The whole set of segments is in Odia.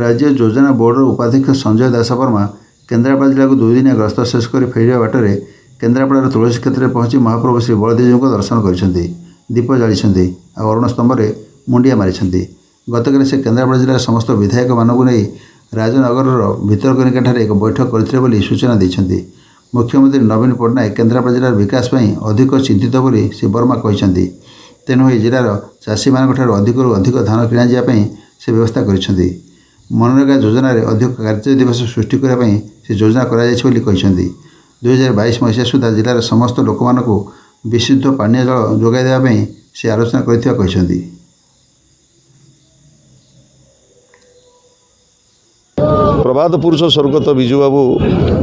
ରାଜ୍ୟ ଯୋଜନା ବୋର୍ଡର ଉପାଧ୍ୟକ୍ଷ ସଞ୍ଜୟ ଦାସବର୍ମା କେନ୍ଦ୍ରାପଡ଼ା ଜିଲ୍ଲାକୁ 2 ଦିନିଆ ଗସ୍ତ ଶେଷ କରି ଫେରିବା ବାଟରେ କେନ୍ଦ୍ରାପଡ଼ାର ତୁଳସୀ କ୍ଷେତ୍ରରେ ପହଞ୍ଚି ମହାପ୍ରଭୁ ଶ୍ରୀ ବଳଦେବଜୀଉଙ୍କ ଦର୍ଶନ କରିଛନ୍ତି, ଦୀପ ଜାଳିଛନ୍ତି ଆଉ ଅରୁଣ ସ୍ତମ୍ଭରେ ମୁଣ୍ଡିଆ ମାରିଛନ୍ତି। ଗତକାଲି ସେ କେନ୍ଦ୍ରାପଡ଼ା ଜିଲ୍ଲାର ସମସ୍ତ ବିଧାୟକମାନଙ୍କୁ ନେଇ ରାଜନଗରର ଭିତରକନିକାଠାରେ ଏକ ବୈଠକ କରିଥିଲେ ବୋଲି ସୂଚନା ଦେଇଛନ୍ତି। ମୁଖ୍ୟମନ୍ତ୍ରୀ ନବୀନ ପଟ୍ଟନାୟକ କେନ୍ଦ୍ରାପଡ଼ା ଜିଲ୍ଲାର ବିକାଶ ପାଇଁ ଅଧିକ ଚିନ୍ତିତ ବୋଲି ଶ୍ରୀ ବର୍ମା କହିଛନ୍ତି। ତେଣୁ ଏହି ଜିଲ୍ଲାର ଚାଷୀମାନଙ୍କଠାରୁ ଅଧିକରୁ ଅଧିକ ଧାନ କିଣାଯିବା ପାଇଁ ସେ ବ୍ୟବସ୍ଥା କରିଛନ୍ତି। ମନରେଗା ଯୋଜନାରେ ଅଧିକ କାର୍ଯ୍ୟ ଦିବସ ସୃଷ୍ଟି କରିବା ପାଇଁ ସେ ଯୋଜନା କରାଯାଇଛି ବୋଲି କହିଛନ୍ତି। 2022 ମସିହା ସୁଦ୍ଧା ଜିଲ୍ଲାର ସମସ୍ତ ଲୋକମାନଙ୍କୁ ବିଶୁଦ୍ଧ ପାନୀୟ ଜଳ ଯୋଗାଇ ଦେବା ପାଇଁ ସେ ଆଲୋଚନା କରିଥିବା କହିଛନ୍ତି। ପ୍ରବାଦ ପୁରୁଷ ସ୍ୱର୍ଗତ ବିଜୁବାବୁ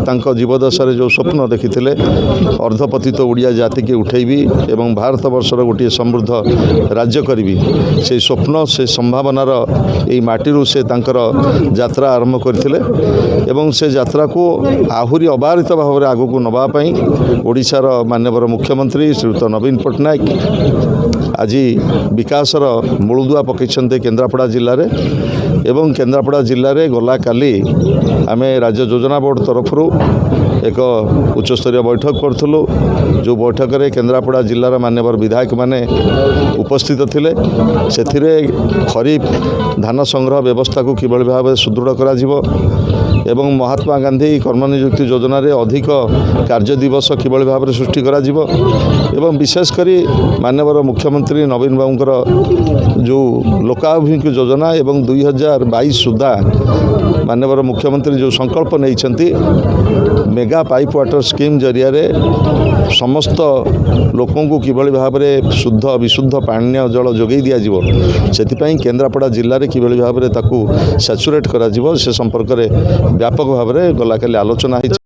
ତାଙ୍କ ଜୀବଦଶାରେ ଯେଉଁ ସ୍ୱପ୍ନ ଦେଖିଥିଲେ, ଅର୍ଦ୍ଧପତିତ ଓଡ଼ିଆ ଜାତିକି ଉଠେଇବି ଏବଂ ଭାରତବର୍ଷର ଗୋଟିଏ ସମୃଦ୍ଧ ରାଜ୍ୟ କରିବି, ସେଇ ସ୍ୱପ୍ନ, ସେ ସମ୍ଭାବନାର ଏଇ ମାଟିରୁ ସେ ତାଙ୍କର ଯାତ୍ରା ଆରମ୍ଭ କରିଥିଲେ ଏବଂ ସେ ଯାତ୍ରାକୁ ଆହୁରି ଅବାରିତ ଭାବରେ ଆଗକୁ ନେବା ପାଇଁ ଓଡ଼ିଶାର ମାନ୍ୟବର ମୁଖ୍ୟମନ୍ତ୍ରୀ ଶ୍ରୀଯୁକ୍ତ ନବୀନ ପଟ୍ଟନାୟକ ଆଜି ବିକାଶର ମୂଳଦୁଆ ପକାଇଛନ୍ତି କେନ୍ଦ୍ରାପଡ଼ା ଜିଲ୍ଲାରେ। ଏବଂ କେନ୍ଦ୍ରାପଡ଼ା ଜିଲ୍ଲାରେ ଗଲା କାଲି ଆମେ ରାଜ୍ୟ ଯୋଜନା ବୋର୍ଡ଼ ତରଫରୁ ଏକ ଉଚ୍ଚସ୍ତରୀୟ ବୈଠକ କରୁଥିଲୁ, ଯେଉଁ ବୈଠକରେ କେନ୍ଦ୍ରାପଡ଼ା ଜିଲ୍ଲାର ମାନ୍ୟବର ବିଧାୟକମାନେ ଉପସ୍ଥିତ ଥିଲେ। ସେଥିରେ ଖରିଫ ଧାନ ସଂଗ୍ରହ ବ୍ୟବସ୍ଥାକୁ କିଭଳି ଭାବରେ ସୁଦୃଢ଼ କରାଯିବ ଏବଂ ମହାତ୍ମା ଗାନ୍ଧୀ କର୍ମନିଯୁକ୍ତି ଯୋଜନାରେ ଅଧିକ କାର୍ଯ୍ୟ ଦିବସ କିଭଳି ଭାବରେ ସୃଷ୍ଟି କରାଯିବ ଏବଂ ବିଶେଷ କରି ମାନ୍ୟବର ମୁଖ୍ୟମନ୍ତ୍ରୀ ନବୀନ ବାବୁଙ୍କର ଯେଉଁ ଲୋକାଭିମୁଖୀ ଯୋଜନା ଏବଂ 2022 ସୁଦ୍ଧା ମାନ୍ୟବର ମୁଖ୍ୟମନ୍ତ୍ରୀ ଯେଉଁ ସଂକଳ୍ପ ନେଇଛନ୍ତି, ମେଗା ପାଇପ୍ ୱାଟର ସ୍କିମ୍ ଜରିଆରେ ସମସ୍ତ ଲୋକଙ୍କୁ କିଭଳି ଭାବରେ ଶୁଦ୍ଧ ବିଶୁଦ୍ଧ ପାନୀୟ ଜଳ ଯୋଗାଇ ଦିଆଯିବ, ସେଥିପାଇଁ କେନ୍ଦ୍ରାପଡ଼ା ଜିଲ୍ଲାରେ କିଭଳି ଭାବରେ ତାକୁ ସାଚୁରେଟ୍ କରାଯିବ, ସେ ସମ୍ପର୍କରେ ବ୍ୟାପକ ଭାବରେ ଗଲାକାଲି ଆଲୋଚନା ହେଇଛି।